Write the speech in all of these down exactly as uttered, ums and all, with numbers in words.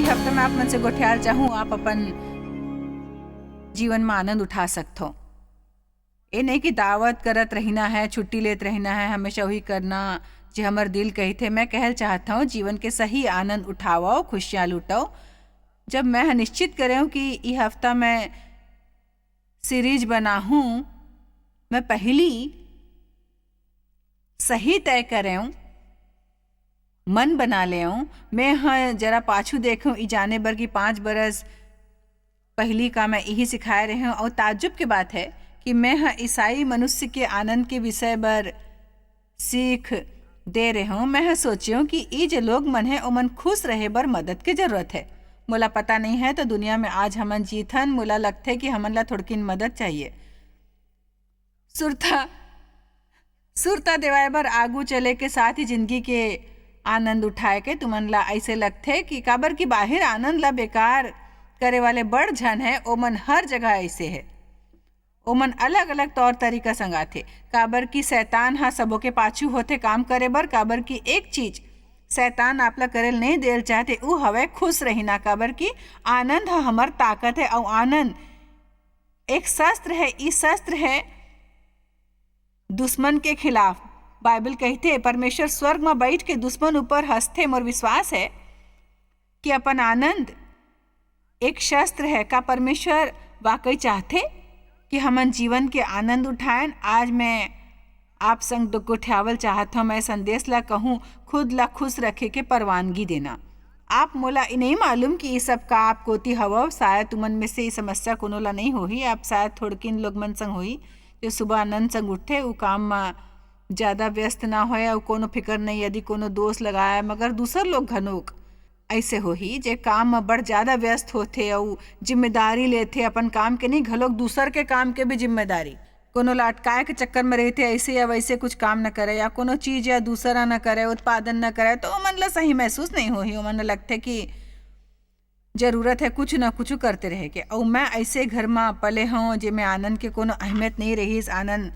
हफ्ता में आप मन से गोठियाल चाहूँ, आप अपन जीवन में आनंद उठा सकथो। ये नहीं कि दावत करत रहना है, छुट्टी लेत रहना है, हमेशा वही करना जे हमर दिल कहिथे। मैं कहल चाहत हूँ, जीवन के सही आनंद उठाओ, खुशियाँ लुटाओ। जब मैं ह निश्चित करे हूँ कि ई हफ्ता मैं सीरीज बनाहूँ, मैं पहली सही तय करे हूँ, मन बना ले हूँ। मैं ह जरा पाछू देखे हूँ, ई जाने बर कि पाँच बरस पहली का मैं यही सिखाए रहे हूँ। और ताज्जुब के बात है कि मैं ह ईसाई मनुष्य के आनंद के विषय बर सीख दे रहे हूँ। मैं ह सोचे हूँ कि ई जे लोग मन है, ओमन खुश रहे बर मदद के जरूरत है। मोला पता नहीं है तो दुनिया में आज हमन जीथन, मोला लगथे कि हमन ला थोड़किन मदद चाहिए। सुरता, सुरता देवाए बर आगू चले के साथ ही जिंदगी के आनंद उठाए के तुमन ला ऐसे लगथे कि काबर कि बाहिर आनंद ला बेकार करे वाले बड़ झन है, ओमन हर जगह ऐसे है। ओमन अलग-अलग तौर तरीका संग आथे, काबर कि शैतान ह सबो के पाछू होथे काम करे बर, काबर कि एक चीज शैतान आप ला करे ल नहीं देल चाहथे, ऊ हवय खुश रहिना, काबर कि आनंद ह हमर ताकत है, अउ आनंद एक शस्त्र है, ई शस्त्र है दुश्मन के खिलाफ। बाइबल कहिथे, "परमेश्वर स्वर्ग म बइठ के दुश्मन ऊपर हंसथे।" मोर विश्वास है कि अपन आनंद एक शस्त्र है। का परमेश्वर वाकई चाहथे कि हमन जीवन के आनंद उठाएन? आज मैं आप संग दो गोठियावल चाहत हूँ, मैं संदेश ला कहूँ, खुद ला खुश रखे के परवानगी देना। आप मोला ई नहीं मालूम कि ई सब का आप कोती हवव। शायद तुमन में से ई समस्या कोनो ला नहीं होही। आप शायद थोड़किन लोग मन संग होही, जो सुबह आनंद संग उठथे, उ काम म ज्यादा व्यस्त ना होय, अउ कोनो फिकर नहीं यदि कोनो दोष लगाए, मगर दूसर लोग घनोक ऐसे होही जे काम म बड़ ज्यादा व्यस्त होथे अउ जिम्मेदारी लेथे, अपन काम के नहीं, घलोक दूसर के काम के भी जिम्मेदारी। कोनो ला अटकाए के चक्कर में रहिथे, ऐसे या वैसे कुछ काम न करे, या कोनो चीज या दूसरा न करे, उत्पादन न करे, तो ओमन ला सही महसूस नहीं होही। ओमन ला लगथे कि जरूरत है कुछ ना कुछ करते रहे के। अउ मैं ऐसे घर म पले हूँ, जेमे आनंद के कोनो अहमियत नहीं रहिस। आनंद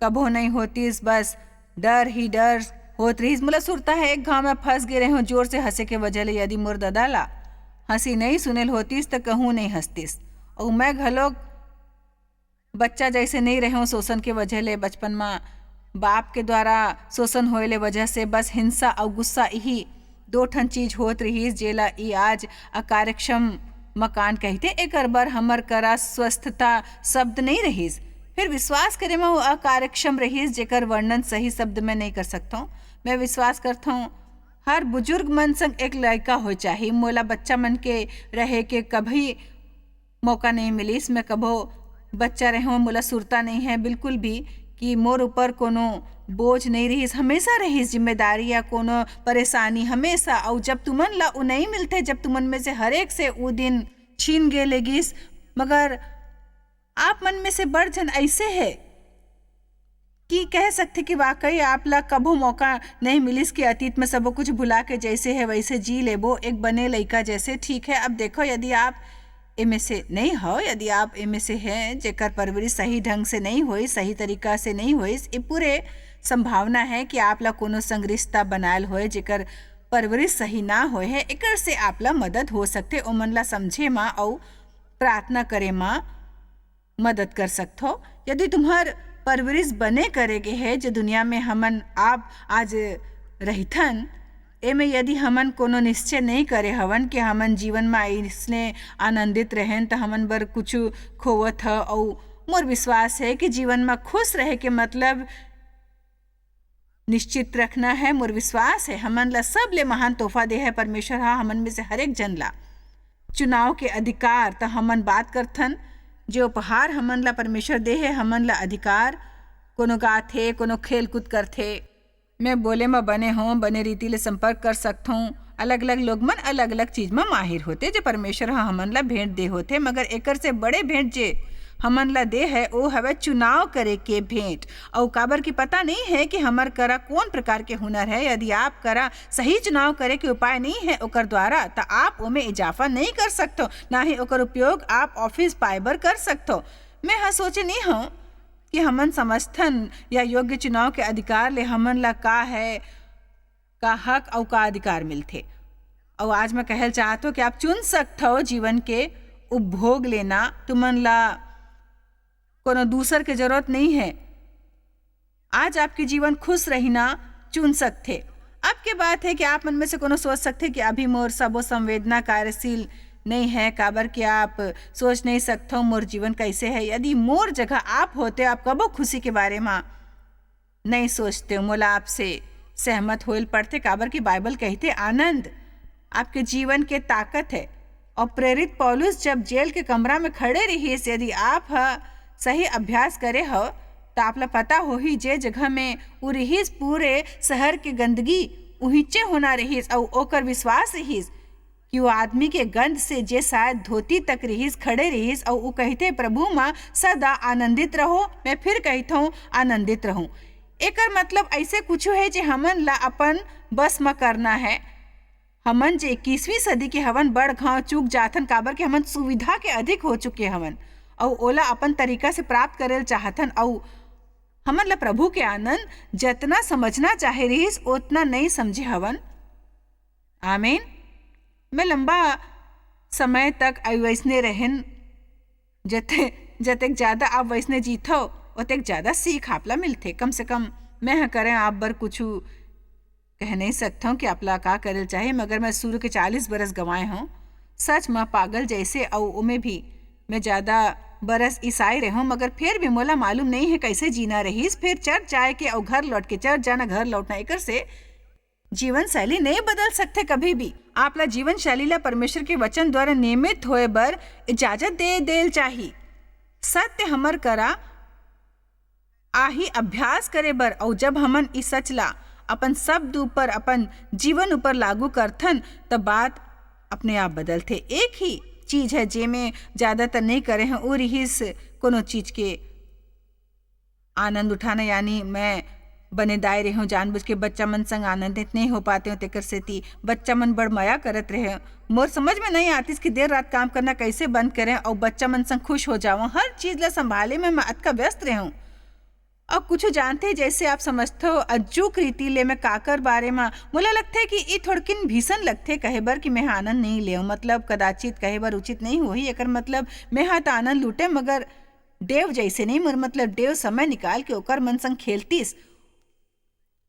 कभो नहीं होतिस, बस डर ही डर होत रहिस। मोला सुरता है, एक घाव मैं फंस गे रहे हूँ जोर से हंसे के वजह ले। यदि मोर ददा ला हंसी नहीं सुनेल होतिस, त कहूँ नहीं हंसतिस। अउ मैं घलोक बच्चा जैसे नहीं रहे हूँ शोषण के वजह ले। बचपन म बाप के द्वारा शोषण होए ले वजह से बस हिंसा अउ गुस्सा, यही दो ठन चीज होत रहिस, जेला ई आज अकार्यक्षम मकान कहिथे। एकर बर हमर करा स्वस्थता शब्द नहीं रहिस। फिर विश्वास करे म वो अकार्यक्षम रहिस, जेकर वर्णन सही शब्द में नहीं कर सकथौं। मैं विश्वास करथौं, हर बुजुर्ग मन संग एक लड़का हो चाही। मोला बच्चा मन के रहे के कभी मौका नहीं मिलिस। मैं कभो बच्चा रहे हूँ, मोला सुरता नहीं है बिल्कुल भी कि मोर ऊपर कोनो बोझ नहीं रहिस। हमेशा रहिस जिम्मेदारी या कोनो परेशानी, हमेशा। अउ जब तुमन ला उ नहीं मिलथे, जब तुमन में से हर एक से उ दिन छीन गे लेगिस, मगर आप मन में से बड़ झन ऐसे है कि कह सकथे कि वाकई आप ला कभो मौका नहीं मिलिस कि अतीत में सबो कुछ भुला के जैसे है वैसे जी लेबो, एक बने लइका जैसे। ठीक है, अब देखो, यदि आप एमे से नहीं हो, यदि आप एमे से हैं जेकर परवरिश सही ढंग से नहीं होइस, सही तरीका से नहीं होइस, ये पूरे संभावना है कि आप ला कोनो संग रिश्ता बनायल होए जेकर परवरिश सही ना होए है। एकर से आप ला मदद हो सकथे, ओमन ला समझे मा अउ प्रार्थना करे मा मदद कर सकथो। यदि तुम्हर परवरिश बने करे गे हे, जो दुनिया में हमन आप आज रहिथन, एमे यदि हमन कोनो निश्चय नहीं करे हवन कि हमन जीवन में इसने आनंदित रहेन, त हमन बर कुछ खोवत ह। अउ मोर विश्वास है कि जीवन में खुश रहे के मतलब निश्चित रखना है। मोर विश्वास है, हमन ला सबले महान तोहफा दे है परमेश्वर हा, हमन में से हर एक जन ला चुनाव के अधिकार। त हमन बात करथन, जे उपहार हमन ला परमेश्वर दे है, हमन ला अधिकार। कोनो गाथे, कोनो खेल कूद करथे। मैं बोले म बने हों, बने रीति ले संपर्क कर सकथों। अलग-अलग लोग मन अलग-अलग चीज म माहिर होथे, जे परमेश्वर ह हमन ला भेंट दे होथे, मगर एकर से बड़े भेंट जे हमन ला दे है, ओ हवय चुनाव करे के भेंट। अउ काबर कि पता नहीं है कि हमर करा कोन प्रकार के हुनर है। यदि आप करा सही चुनाव करे के उपाय नहीं है ओकर द्वारा, त आप ओमे इजाफा नहीं कर सकथो, ना ही ओकर उपयोग आप ऑफिस पाए बर कर सकथो। मैं ह सोचे नहीं हूँ कि हमन समझथन या योग्य चुनाव के अधिकार ले हमन ला का है, का हक अउ का अधिकार मिलथे। अउ आज मैं कहल चाहत हूँ कि आप चुन सकत हो जीवन के उपभोग लेना। तुमन ला कोनो दूसर के जरूरत नहीं है। आज आपके जीवन खुश रहिना चुन सकथे। अब के बात है कि आप मन में से कोनो सोच सकथे कि अभी मोर सबो संवेदना कार्यशील नहीं है, काबर कि आप सोच नहीं सकथो मोर जीवन कैसे है। यदि मोर जगह आप होते, आप कबो खुशी के बारे में नहीं सोचते। मोला आपसे सहमत होइल पड़थे, काबर कि बाइबल कहथे, "आनंद आपके जीवन के ताकत है।" और प्रेरित पौलुस जब जेल के कमरा में खड़े रहिस, यदि आप ह सही अभ्यास करे हो, त आप ला पता होही, जे जगह में उ रिहिस, पूरे शहर के गंदगी उहिचे होना रिहिस, अउ ओकर विश्वास रिहिस कि वो आदमी के गंध से, जे शायद धोती तक रिहिस, खड़े रिहिस, अउ उ कहथे, "प्रभु म सदा आनंदित रहो।" मैं फिर कहत हूँ, "आनंदित रहूं।" एकर मतलब ऐसे कुछ है जे हमन ला अपन बस म करना है। हमन जे इक्कीसवीं सदी के हवन, बड़ घाव चूक जाथन, काबर के हमन सुविधा के अधिक हो चुके हवन, अउ ओला अपन तरीका से प्राप्त करे ल चाहथन, अउ हमन ला प्रभु के आनंद जतना समझना चाहे रिहिस, ओतना नहीं समझे हवन। आमीन। मैं लंबा समय तक अइ वैसने रहेन, जते, जतेक ज्यादा आप वैसने जीथो, ओतेक ज्यादा सीख आप ला मिलथे। कम से कम मैं ह करें आप बर कुछु कह नहीं सकथव कि आप ला का करे ल चाही, मगर मैं शुरू के चालीस बरस गंवाए हूँ। सच म पागल जैसे, अउ ओमे भी मैं ज्यादा बरस ईसाई रहे हूँ, मगर फिर भी मोला मालूम नहीं है कैसे जीना रहिस। फिर चर्च जाए के अउ घर लौट के चर्च जाना, घर लौटना, एकर से जीवन शैली नहीं बदल सकथे कभी भी। आप ला जीवन शैली ला परमेश्वर के वचन द्वारा नियमित होए बर इजाजत दे देल चाही। सत्य हमर करा आही अभ्यास करे बर, अउ जब हमन ई सच ला अपन शब्द ऊपर, अपन जीवन ऊपर लागू करथन, त बात अपने आप बदलथे। एक ही चीज है, जेमे ज्यादातर नहीं करे हैं, वो रिहिस कोनो चीज के आनंद उठाना, यानी मैं बने दाई रहे हूँ, जानबूझ के बच्चा मन संग आनंदित नहीं हो पाते हूँ, तेकर सेती बच्चा मन बड़ मया करत रहे। मोर समझ में नहीं आतिस कि देर रात काम करना कैसे बंद करें और बच्चा मन संग खुश हो जाऊँ। हर चीज ला संभाले में मैं अतका व्यस्त रहे हूँ। और कुछ जानते, जैसे आप समझते हो, अजूक रीति ले मैं काकर बारे में, मोला लगथे कि ई थोड़किन भीषण लगथे कहे बर कि मैं आनंद नहीं लेव, मतलब कदाचित कहे बर उचित नहीं होही। एकर मतलब मैं हा त आनंद लूटे, मगर डेव जैसे नहीं, मोर मतलब डेव समय निकाल के ओकर मन संग खेलतीस।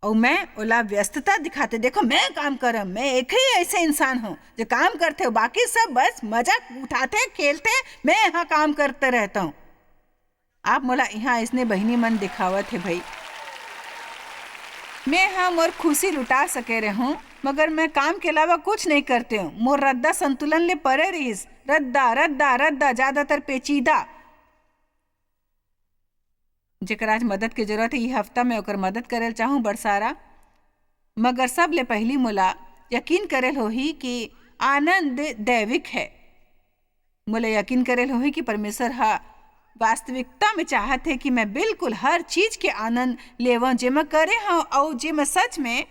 अउ मैं ओला व्यस्तता दिखाते, देखो मैं काम करम, मैं एक ही ऐसे इंसान हूँ जो काम करते हो, बाकी सब बस मजा उठाते, खेलते, मैं यहाँ काम करते रहता हूँ। आप मोला यहाँ ऐसने बहिनी मन दिखावत हे भाई। मैं हाँ मोर खुशी लुटा सके रहूँ, मगर मैं काम के अलावा कुछ नहीं करते हूँ। मोर रद्दा संतुलन ले परे रहिस, रद्दा, रद्दा, रद्दा, ज्यादातर पेचीदा। जेकर आज मदद के जरूरत है, ई हफ्ता में ओकर मदद करे ल चाहूँ बड़ सारा। मगर सब ले पहली मोला यकीन करे ल होही कि आनंद दैविक है। मोला यकीन करे ल होही कि परमेश्वर ह वास्तविकता में चाहत है कि मैं बिल्कुल हर चीज के आनंद लेवं, जेमा करे हूँ, अउ जेमा सच में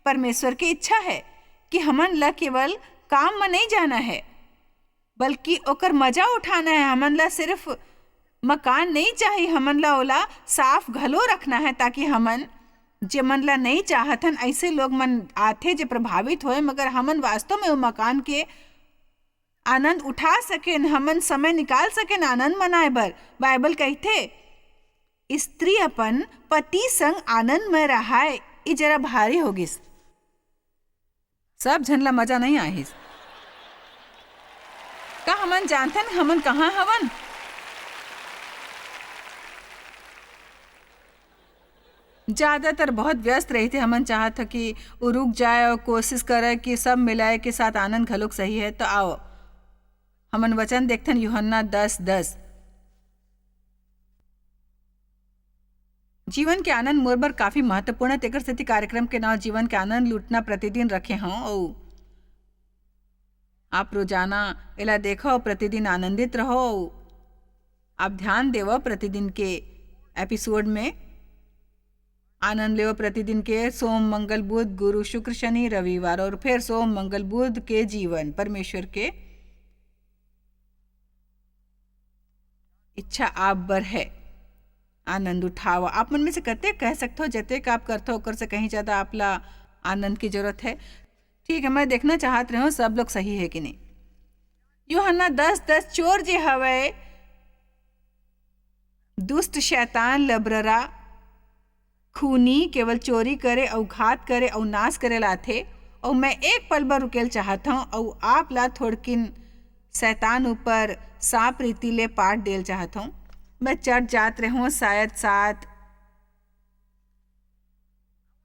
परमेश्वर की इच्छा है कि हमन ला केवल काम में नहीं जाना है, बल्कि ओकर मजा उठाना है। हमन ला सिर्फ मकान नहीं चाहिए, हमन ला ओला साफ घलो रखना है, ताकि हमन जेमन ला नहीं चाहत हन, ऐसे लोग मन आथे जे प्रभावित होए, मगर हमन वास्तव में वो मकान के आनंद उठा सकेन, हमन समय निकाल सकेन आनंद मनाए बर। बाइबल कहिथे, "स्त्री अपन पति संग आनंद में रहाए।" ई जरा भारी हो गिस। सब झन ला मजा नहीं आहिस। का हमन जानथन हमन कहाँ हवन? ज्यादातर बहुत व्यस्त रहिथे। हमन चाहत ह कि वो रुक जाए और कोशिश करे कि सब मिलाए के साथ आनंद घलोक सही है। तो आओ, हमन वचन देखथन, यूहन्ना दस दस। जीवन के आनंद मोर बर काफी महत्वपूर्ण है, तेकर सेती कार्यक्रम के नाव जीवन के आनंद लूटना प्रतिदिन रखे हंव। अउ आप रोजाना एला देखो, प्रतिदिन आनंदित रहो। अउ आप ध्यान देवो, प्रतिदिन के एपिसोड में आनंद लेवो, प्रतिदिन के सोम, मंगल, बुध, गुरु, शुक्र, शनि, रविवार, और फिर सोम, मंगल, बुध के जीवन परमेश्वर के इच्छा आप बर है। आनंद उठाओ। आप मन में से कतेक कह सकथो, जतेक आप करथो, ओकर से कहीं ज्यादा आप ला आनंद की जरूरत है? ठीक है, मैं देखना चाहत रहे हूँ सब लोग सही है कि नहीं। यूहन्ना दस दस, चोर जे हवय, दुष्ट शैतान लबररा, खूनी, केवल चोरी करे अउ घात करे अउ नाश करे ला आथे। अउ मैं एक पल बर रुकेल चाहत हूँ अउ आप ला थोड़किन शैतान ऊपर सांप रीति ले पाठ देल चाहत हूँ। मैं चर्च जात रहे हूँ शायद सात,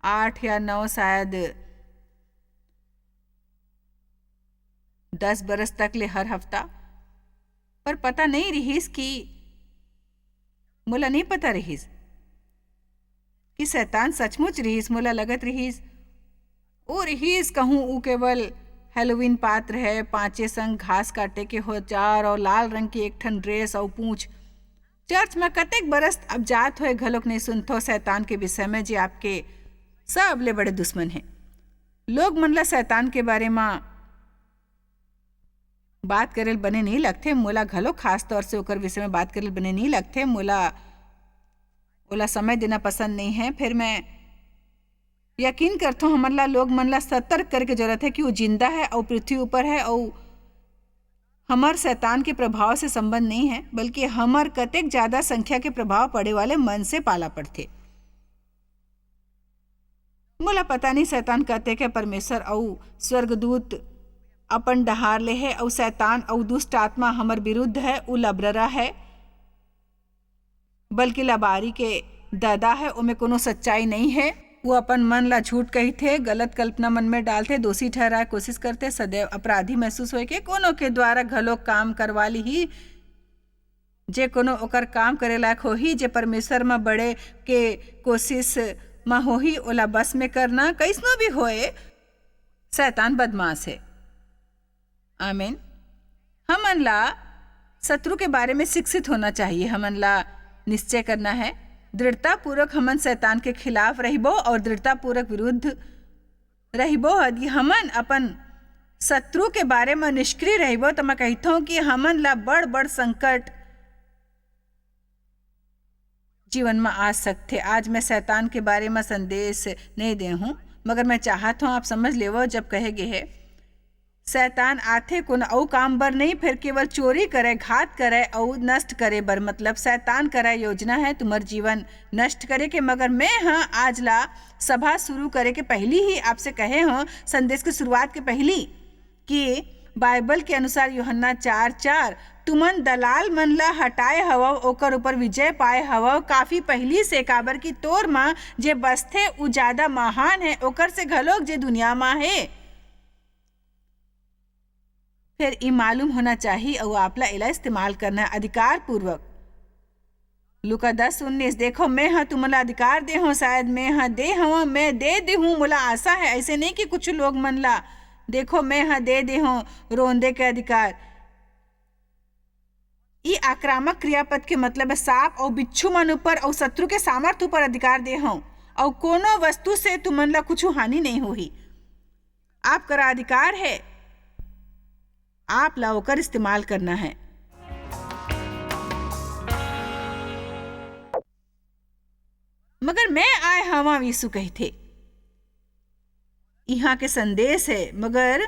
आठ या नौ, शायद दस बरस तक ले हर हफ्ता, पर पता नहीं रिहिस कि मोला नहीं पता रिहिस कि शैतान सचमुच रिहिस। मोला लगत रिहिस, ओ रिहिस कहूँ, ऊ केवल हेलोवीन पात्र है, पांचे संग घास काटे के औजार और लाल रंग के एक ठन ड्रेस और पूंछ। चर्च में कतेक बरस अब जात होए घलोक नहीं सुनथो शैतान के विषय में, जे आपके सबले बड़े दुश्मन है। लोग मन ला शैतान के बारे में बात करेल बने नहीं लगथे। मोला घलो खास तौर से ओकर विषय में बात करेल बने नहीं लगथे। मोला ओला समय देना पसंद नहीं है। फिर मैं यकीन करथों, हमन ला, लोग मन ला सतर्क करे के जरूरत है कि वो जिंदा है और पृथ्वी ऊपर है और हमर शैतान के प्रभाव से संबंध नहीं है, बल्कि हमर कतेक ज्यादा संख्या के प्रभाव पड़े वाले मन से पाला पड़थे। मोला पता नहीं शैतान कतेक है, परमेश्वर अउ स्वर्गदूत अपन डहार ले है, अउ शैतान अउ दुष्ट आत्मा हमर विरुद्ध है, उ लबररा है, बल्कि लबारी के ददा है, ओमे कोनो सच्चाई नहीं है। वो अपन मन ला झूठ कहिथे, गलत कल्पना मन में डालथे, दोषी ठहराए कोशिश करथे, सदैव अपराधी महसूस होए के कोनो के द्वारा घलो काम करवा लिही। जे कोनो ओकर काम करे लायक होही, जे परमेश्वर म बड़े के कोशिश म होही, ओला बस में करना, कइसनो भी होए, शैतान बदमाश है। आमीन। हमन ला शत्रु के बारे में शिक्षित होना चाहिए। हमन ला निश्चय करना है, दृढ़तापूर्वक हमन शैतान के खिलाफ रहिबो और दृढ़तापूर्वक विरुद्ध रहिबो। यदि हमन अपन शत्रु के बारे में निष्क्रिय रहिबो, त मैं कहिथौं कि हमन ला बड़-बड़ संकट जीवन में आ सकथे। आज मैं शैतान के बारे में संदेश नहीं दे हूँ, मगर मैं चाहत हूँ आप समझ लेवो, जब कहे गे हे, शैतान आथे कोनो अउ काम बर नहीं, फेर केवल चोरी करे, घात करे अउ नष्ट करे बर। मतलब, शैतान करा योजना है तुम्हर जीवन नष्ट करे के। मगर मैं ह आज ला सभा शुरू करे के पहली ही आपसे कहे हूँ, संदेश के शुरुआत के पहली, कि बाइबल के अनुसार यूहन्ना चार चार, "तुमन दलाल मन ला हटाए हवव, ओकर ऊपर विजय पाए हवव, काफी पहिली से, काबर कि तोर म जे बसथे, उ जादा महान हे, ओकर से घलोक जे दुनिया म हे।" फेर ई मालूम होना चाही, अउ आप ला एला इस्तेमाल करना है अधिकार पूर्वक। लूका दस उन्नीस, "देखो, मैं ह तुमन ला अधिकार दे हूँ, शायद मैं ह दे हूँ, मैं दे दे हूँ, मोला आशा है।" ऐसे नहीं कि कुछ लोग मन ला, "देखो, मैं ह दे दे हूँ रोंदे के अधिकार।" ई आक्रामक क्रियापद के मतलब है, "सांप अउ बिच्छू मन ऊपर अउ शत्रु के सामर्थ ऊपर अधिकार दे हूँ, अउ कोनो वस्तु से तुमन ला कुछ हानि नहीं होही।" आप करा अधिकार है, आप ला ओकर इस्तेमाल करना है। "मगर मैं आय हवंव," यीशु कहिथे। इहाँ के संदेश है, "मगर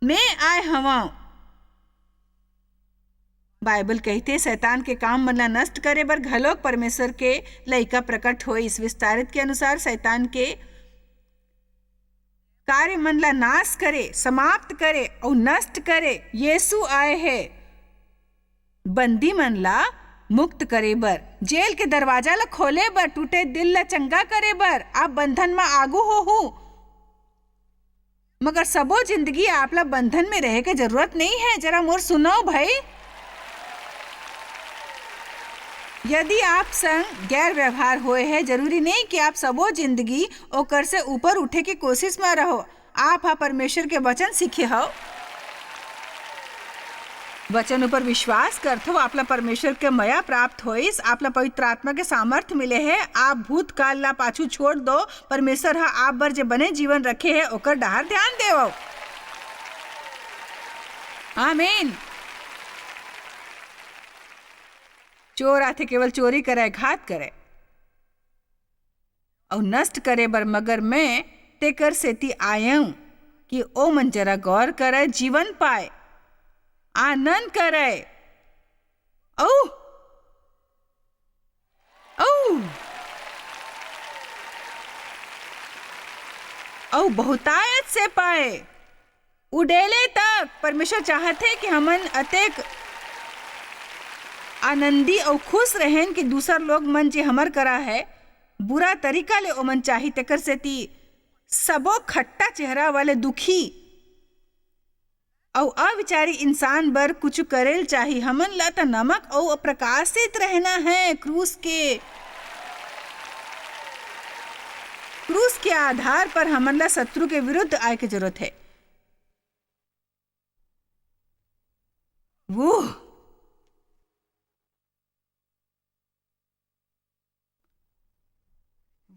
मैं आय हवंव।" बाइबल कहिथे, "शैतान के काम मन ला नष्ट करे बर घलोक परमेश्वर के लइका प्रकट होइस।" विस्तारित के अनुसार शैतान के कार्य मन ला नाश करे, समाप्त करे अउ नष्ट करे यीशु आए हे। बंदी मन ला मुक्त करे बर, जेल के दरवाजा ला खोले बर, टूटे दिल ला चंगा करे बर आप बंधन म आगू होहू। मगर सबो जिंदगी आप ला बंधन में रहे के जरूरत नहीं है। जरा मोर सुनो भाई, यदि आप संग गैर व्यवहार होए है, जरूरी नहीं कि आप सबो जिंदगी ओकर से ऊपर उठे के कोशिश में रहो। आप हा परमेश्वर के वचन सीखे हो, वचन ऊपर विश्वास करथो, आप ला परमेश्वर के मया प्राप्त होइस, आप ला पवित्र आत्मा के सामर्थ मिले है। आप भूतकाल ला पाछू छोड़ दो, परमेश्वर ह आप बर जे बने जीवन रखे है, ओकर डहार ध्यान देवो। आमीन। चोर आथे केवल चोरी करे, घात करे अउ नष्ट करे बर, मगर मैं तेकर सेती आयेंव कि ओमन जरा गौर करय, जीवन पाय, आनंद करय। अऊ, अऊ, अऊ बहुतायत से पाय। उड़ेले तक परमेश्वर चाहत हे कि हमन अतेक आनंदी अऊ खुश रहेन कि दूसर लोग मन जे हमर करा है, बुरा तरीका ले ओमन चाही, तेकर सेती सबो खट्टा चेहरा वाले दुखी अऊ अविचारी इंसान बर कुछु करेल चाही। हमन ला त नमक अऊ प्रकाशित रहना है। क्रूस के, क्रूस के आधार पर हमन ला शत्रु के विरुद्ध आय के जरूरत है। वो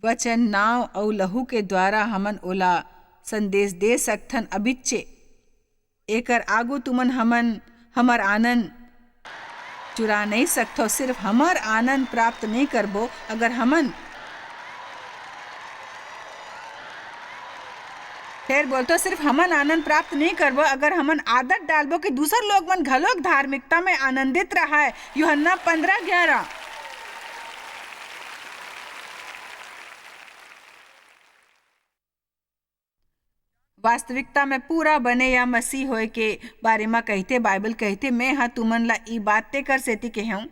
वचन, नांव अऊ लहू के द्वारा हमन ओला संदेश दे सकथन। अबिच्चे एकर आगू तुमन हमन हमर आनंद चुरा नइ सकथव, सिर्फ हमर आनंद प्राप्त नइ करबो, अगर हमन, फेर बोलथव, सिर्फ हमन आनंद प्राप्त नइ करबो, अगर हमन आदत डालबो कि दूसर लोग मन घलोक धार्मिकता में आनंदित रहय। यूहन्ना पन्द्रह ग्यारह। वास्तविकता में पूरा बने या मसीह होए के बारे म कहिथे, बाइबल कहिथे, "मैं ह तुमन ला ई बात तेकर सेती केहेंव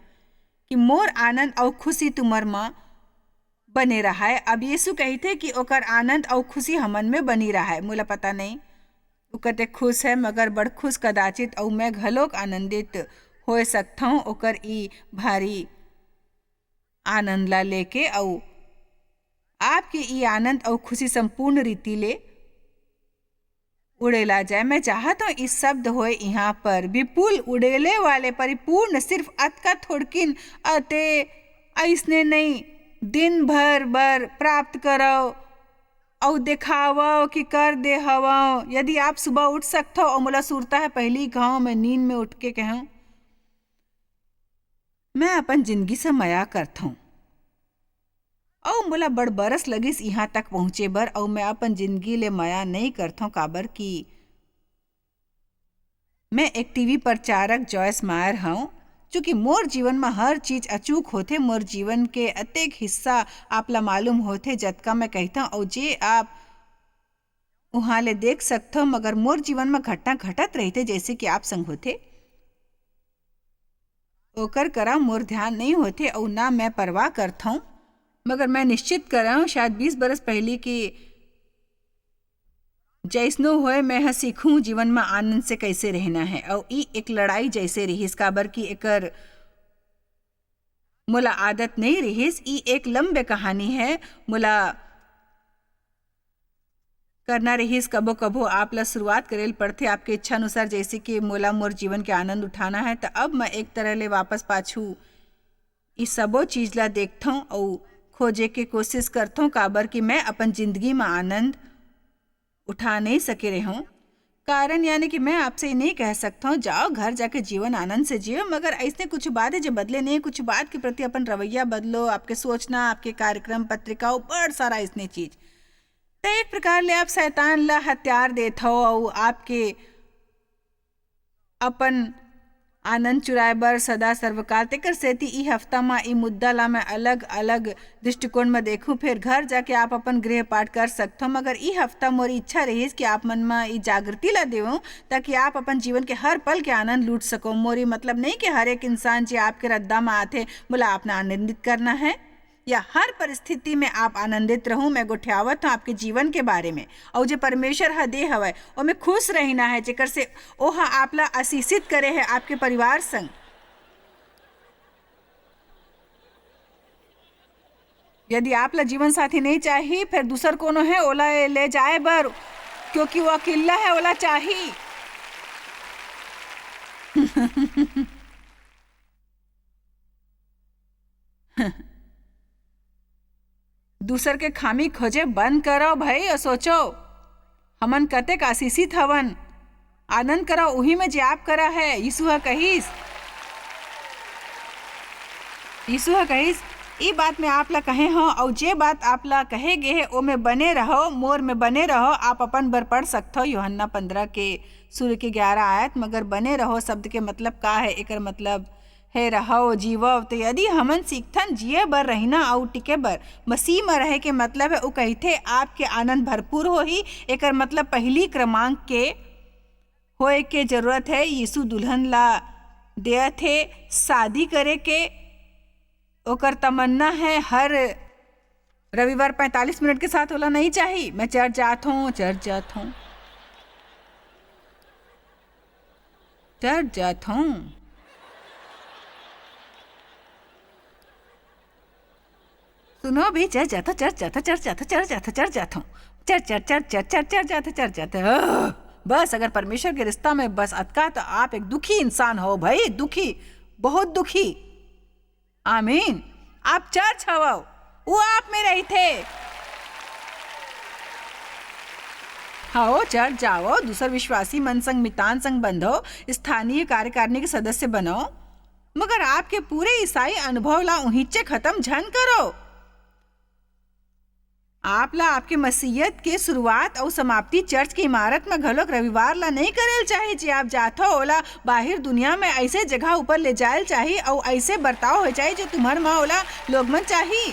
कि मोर आनंद अऊ खुशी तुमर म बने रहय।" अब यीशु कहिथे कि ओकर आनंद अऊ खुशी हमन में बनी रहय। मोला पता नई, वो कतेक खुश है, मगर बड़ खुश कदाचित, अऊ मैं घलोक आनंदित होए सकथंव ओकर ई भारी आनंद ला लेके। अऊ आपके ई आनंद अऊ खुशी संपूर्ण रीति ले उड़ेला जाए। मैं चाहत हूँ, ई शब्द होए यहाँ पर विपुल, उड़ेले वाले, परिपूर्ण, सिर्फ अतका थोड़किन, अते अइसने नई, दिन भर बर प्राप्त करव अऊ देखावव कि कर दे हवव। यदि आप सुबह उठ सकथव अऊ मोला सुरता है, पहली घाव मैं नींद में उठ के कहूँ, मैं अपन जिंदगी से मया करथौं, अऊ मोला बड़ बरस लगिस इहाँ तक पहुँचे बर, अऊ मैं अपन जिंदगी ले मया नई करथौं, काबर कि मैं एक टीवी प्रचारक जॉयस मायर हौं। चूंकि मोर जीवन म हर चीज अचूक होथे, मोर जीवन के अतेक हिस्सा आप ला मालूम होथे, जतका मैं कहिथौं, अऊ जे आप उहाँ ले देख सकथव, मगर मोर जीवन म घटना घटत रहिथे, जइसे कि आप संग होथे। ओकर करा मोर ध्यान नइ होथे अऊ ना मैं परवाह करथौं, मगर मैं निश्चित करंव, शायद बीस बरस पहिली के जइसनो होय, मैं ह सीखूं जीवन म आनंद से कइसे रहना हे। अऊ ई एक लड़ाई जइसे रिहिस, काबर कि एकर मोला आदत नइ रिहिस। ई एक लंबे कहानी हे। मोला करना रिहिस, कभो-कभो आप ला शुरुआत करे ल पड़थे आपके इच्छा अनुसार, जइसे कि मोला मोर जीवन के आनंद उठाना हे, त अब मैं एक तरह ले वापस पाछू ई सबो चीज ला देखथौं अऊ खोजे के कोशिश करथौं, काबर कि मैं अपन जिंदगी म आनंद उठा नइ सके रेहेंव। कारण यानी कि मैं आपसे ये नइ कह सकथौं, जाओ घर जाके जीवन आनंद से जियो, मगर अइसने कुछ बात हे जो बदले नइ हे। कुछ बात के प्रति अपन रवैया बदलो, आपके सोचना, आपके कार्यक्रम, पत्रिका अऊ बड़ सारा अइसने चीज। त एक प्रकार ले आप शैतान ला हथियार देत हव अऊ आपके अपन आनंद चुराए बर सदा सर्वकाल। तेकर सेती ई हफ्ता म ई मुद्दा ला मैं अलग-अलग दृष्टिकोण म देखूं, फेर घर जाके आप अपन गृह पाठ कर सकथव। मगर ई हफ्ता मोर इच्छा रहिस कि आप मन म ई जागृति ला देवं, ताकि आप अपन जीवन के हर पल के आनंद लूट सको। मोर ई मतलब नइ कि हर एक इंसान जे आपके रद्दा म आथे, मोला अपना आनंदित करना है। या हर परिस्थिति में आप आनंदित रहू। मैं गोठियावत हूँ आपके जीवन के बारे में, अउ जे परमेश्वर ह दे हवय, ओमे खुश रहिना है, जेकर से ओह आप ला आशीषित करे है आपके परिवार संग। यदि आप ला जीवन साथी नहीं चाही, फिर दूसर कोनो है, ओला ले जाए बर, क्योंकि वो अकेला है, ओला चाही। दूसर के खामी खोजे बंद करो भाई, अउ सोचो, हमन कतेक आशीषित हवन। आनंद करो उही में जे आप करा है, यीशु ह कहिस। यीशु ह कहिस, ई बात मैं आप ला कहे हव, अउ जे बात आप ला कहे गे हे, ओमे बने रहो, मोर में बने रहो। आप अपन बर पढ़ सकथव यूहन्ना पंद्रह के शुरू के ग्यारह आयत, मगर बने रहो शब्द के मतलब का हे? एकर मतलब हे रहव, जीवव। तो यदि हमन सीखथन जिये बर रहिना अउ टिके बर, मसीह म रहे के मतलब हे, उ कहिथे, आपके आनंद भरपूर होही। एकर मतलब पहली क्रमांक के होए के जरूरत हे। यीशु दुल्हन ला देयत हे शादी करे के। ओकर तमन्ना हे हर रविवार पैंतालीस मिनट के साथ ओला नहीं चाही। मैं चर्च जात हूँ, चर्च जात हूँ, चर्च जात हूँ। सुनो भी, चर्च जात हूँ, चर्च जात हूँ, चर्च जात हूँ, चर्च जात हूँ, चर्च जात हूँ, church, church, church, church, church जात हूँ, चर्च जात हूँ। आह, बस अगर परमेश्वर के रिश्ता में बस अतका, तो आप एक दुखी इंसान हो भाई, दुखी, बहुत दुखी। आमीन। आप चर्च हवव, वो आप में रहिथे। हव, चर्च जावव, दूसर विश्वासी मन संग, मितान संग बंधव, स्थानीय कार्यकारिणी के सदस्य बनव, मगर आपके पूरे ईसाई अनुभव ला उहिंचे खत्म झन करो। आप ला आपके मसीहत के शुरुआत अउ समाप्ति चर्च के इमारत म घलोक रविवार ला नइ करेल चाही। जे आप जाथव, ओला बाहिर दुनिया म अइसे जगह ऊपर ले जायल चाही अउ अइसे बर्ताव होय चाही, जो तुम्हर म ओला लोग मन चाही।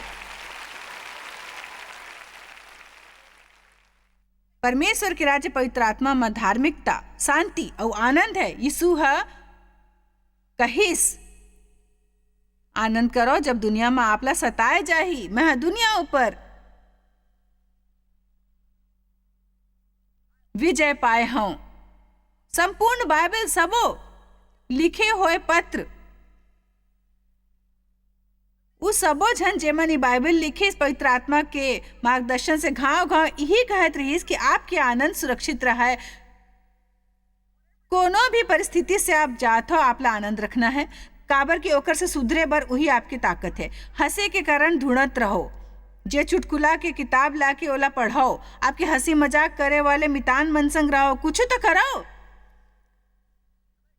परमेश्वर के राज्य पवित्र आत्मा म धार्मिकता, शांति अउ आनंद हे। यीशु ह कहिस, "आनंद करो, जब दुनिया म आप ला सताए जाही, मैं ह दुनिया ऊपर विजय पाए हंव।" संपूर्ण बाइबल, सबो लिखे होए पत्र, उ सबो झन, जेमन ई बाइबल लिखिस, पवित्र आत्मा के मार्गदर्शन से घांव-घांव इही कहत रिहिस कि आपके आनंद सुरक्षित रहय। कोनो भी परिस्थिति से आप जात हो, आप ला आनंद रखना है, काबर कि ओकर से सुधरे बर उही आपके ताकत है। हंसे के कारण ढूंढत रहो, जे चुटकुला के किताब लाके ओला पढ़ो, आपके हंसी मजाक करे वाले मितान मन संग रहो, कुछ तो करो,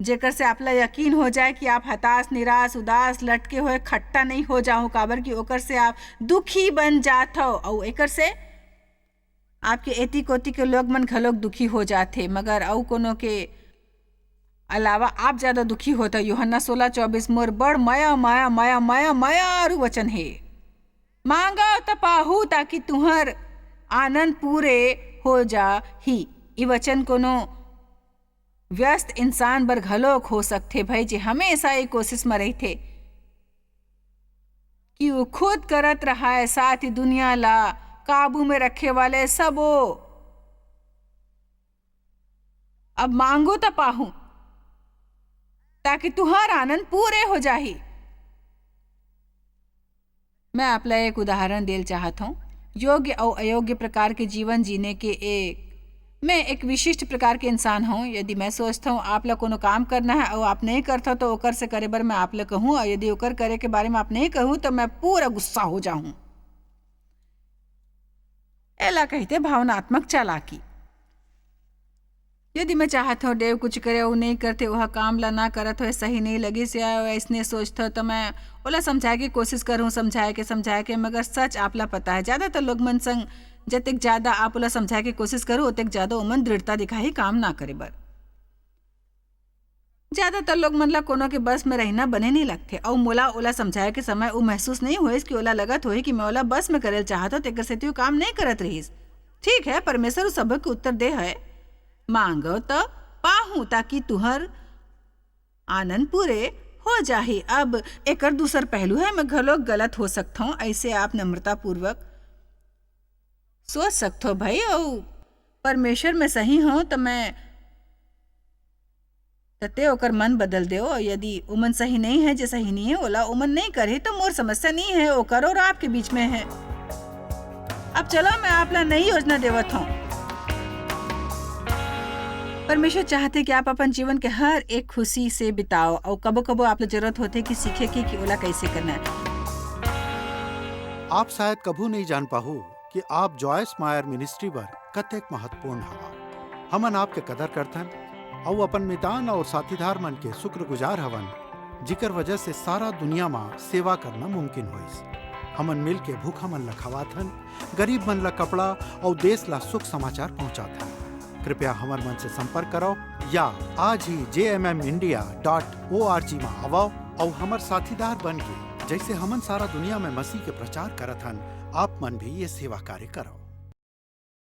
जेकर से आप ला यकीन हो जाए कि आप हताश, निराश, उदास, लटके हुए खट्टा नहीं हो जाओ, काबर कि ओकर से आप दुखी बन जात हो, अउ एकर से आपके एती कोती के लोग मन घलोक दुखी हो जाथे, मगर अउ कोनो के अलावा आप ज्यादा दुखी होता। यूहन्ना सोलह चौबीस, मोर बड़ मया, मया, मया, मया, मयारू वचन हे, मांगव त पाहू, ताकि तुहर आनंद पूरे हो जाही। ई वचन कोनो व्यस्त इंसान बर घलोक हो सकथे भई, जे हमेशा ए कोशिश म रहिथे कि वो खुद करत रहाय, साथ ही दुनिया ला काबू में रखे वाले सबो। अब मांगो त पाहू, ताकि तुहार आनंद पूरे हो जाही। मैं आप ला एक उदाहरण देल चाहत हूँ। योग्य अउ अयोग्य प्रकार के जीवन जीने के एक, मैं एक विशिष्ट प्रकार के इंसान हूँ। यदि मैं सोचत हूँ आप ला कोनो काम करना है अउ आप नहीं करत हो, तो ओकर से करे बर मैं आप ला कहूँ, अउ यदि ओकर करे के बारे में आप नहीं कहूँ, तो मैं पूरा गुस्सा हो जाहूँ। एला कहिथे भावनात्मक चालाकी। यदि मैं चाहत हूँ देव कुछ करे अउ नहीं करथे, ओहा काम ला ना करत होए सही नहीं लगिस या अइसने सोचत हो, तो मैं ओला समझाए के कोशिश करूँ, समझाए के, समझाए के, मगर सच आप ला पता है, ज्यादातर लोग मन संग जतेक ज्यादा आप ओला समझाए के कोशिश करू, ओतेक ज्यादा ओमन दृढ़ता दिखाही काम ना करे बर। ज्यादातर लोग मन ला कोनो के बस में रहना बने नहीं लगथे, अउ मोला ओला समझाए के समय उ महसूस नहीं होइस कि ओला लगत होही कि मैं ओला बस में करेल चाहत हूँ, तेकर सेती वो काम नहीं करत रहिस। ठीक है, परमेश्वर उस सबक के उत्तर दे है, मांगो त पाहूं, ताकि तुहर आनंद पूरे हो जाही। अब एकर दूसर पहलू है, मैं घलोक गलत हो सकत हूँ, ऐसे आप नम्रतापूर्वक सोच सकत हो भाई, अउ परमेश्वर में सही हो त मैं तते ओकर मन बदल देव, अउ यदि ओमन सही नहीं है, जे सही नहीं है, ओला ओमन नहीं करही, तो मोर समस्या नहीं है, ओकर और आपके बीच में है। अब चलो, मैं आप ला नई योजना देवत हूँ। परमेश्वर चाहथे कि आप अपन जीवन के हर एक खुशी से बिताओ, अउ कबो-कबो आप ला जरूरत होथे कि सीखे के कि ओला कैसे करना है। आप शायद कभू नहीं जान पाहू कि आप जॉयस मायर मिनिस्ट्री बर कतेक महत्वपूर्ण हवा। हमन आपके कदर करथन अउ अपन मितान अउ साथीदार मन के शुक्रगुजार हवन, जिकर वजह से सारा दुनिया म सेवा करना मुमकिन होइस। हमन मिल के भूखा मन ला खवाथन, गरीब मन ला कपड़ा अउ देश ला सुख समाचार पहुंचाथन। कृपया हमर मन से संपर्क करो या आज ही जे M M India dot O R G मा आवव अउ हमर साथीदार बन के, जैसे हमन सारा दुनिया में मसीह के प्रचार करत हन, आप मन भी ये सेवा कार्य करो।